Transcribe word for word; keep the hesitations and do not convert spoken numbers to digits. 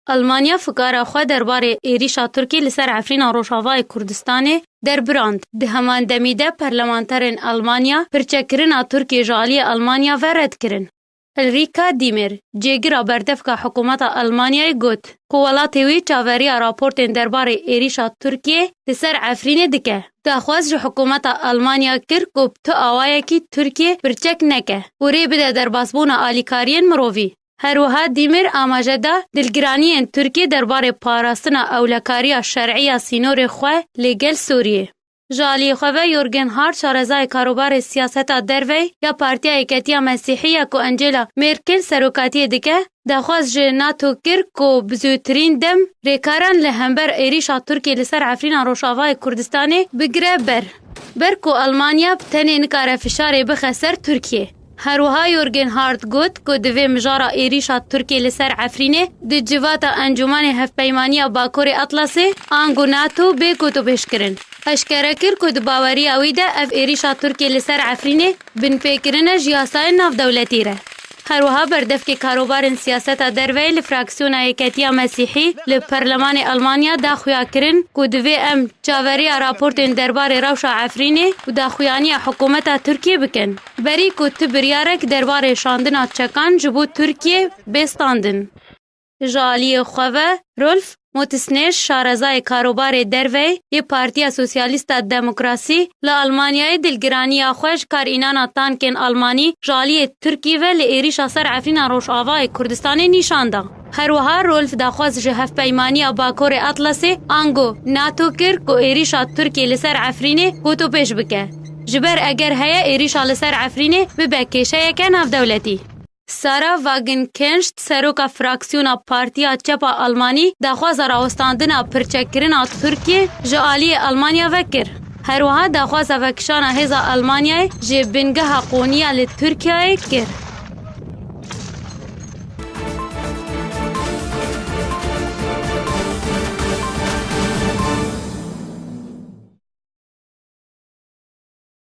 Almanya fikara xwe derbarê êrîşa Tirkiyê li ser Efrîna Rojavayê Kurdistanê derbirand. Di heman demî de parlamenterên Almanya pirçekirina Tirkiyê ji aliyê Almanya ve red kirin. Ulrika Dimir, cêgira berdevka hikûmeta Almanyayê got ku welatê wî çaveriya raportên derbarê êrîşa Tirkiyê li ser Efrînê dike. Daxwaz ji hikûmeta Almanya kir ku bi tu awayekî Tirkiye pirçek neke û rê bide derbasbûna alîkariyên mirovî. Her wiha Dimir amaje da dilgiraniyên Tirkiye derbarê parastina ewlekariya şer'î ya sînorê xwe lê gel Sûriyê. Ji aliyê xwe ve Jürgen Hart, şarezayê karobarê siyaseta derve ya Partiya Yeketiya Mesîhî ya ku Angela Merkel serokatiyê dike, daxwaz ji NATO kir ku bi zûtirîn dem rêkaran li hember êrîşa Tirkiyê li ser Efrîna Rojavayê Kurdistanê bigire ber. Ber ku Almanya bi tenê nikare fişarê bixe ser Tirkiyê. Her wiha Jürgen Hart got ku divê mijara êrîşa Tirkiyê li ser Efrînê di civata Encûmenê Hevpeymaniya Bakurê Atlasê ango NATO bê gotûbêjkirin. Eşkere kir ku di baweriya wî de ev êrîşa Tirkiyê li ser Efrînê binpêkirin e ji yasayên navdewletî re. Her wiha berdevkê karobarên siyaseta derve li fraksiyona Yeketiya Mesîhî li Perlemanê Almanya da xuya kirin ku divê em çaveriya raportên derbarê rewşa Efrînê û daxuyaniya hikûmeta Tirkiyê bikin, berî ku tu biryarek derbarê şandina çekan ji bo Tirkiyê bê standin. Ji aliyê xwe ve Rolf Mützenich, şarezayê karobarê derve yê Partiya Sosyalîst a Demokrasî li Almanyayê, dilgiraniya xwe ji karînana tankên Almanî ji aliyê Tirkî ve li êrîşa ser Efrîna Rojavayê Kurdistanê nîşan da. Her wiha Rolf daxwaz ji Hevpeymaniya Bakurê Atlasê ango NATO kir ku êrîşa Tirkiyê li ser Efrînê gotûbêj bike. Ji ber eger heye êrîşa li ser Efrînê bibe kêşeyeke navdewletî. Sara Wagenknecht, seroka fraksiyona Partiya Çep a Almanî, daxwaza rawestandina pirçekkirina Tirkiyê ji aliyê Almanya ve kir. Her wiha daxwaza vekişana hêza Almanyayê ji bingeha qûniya li Tirkiyeyê kir.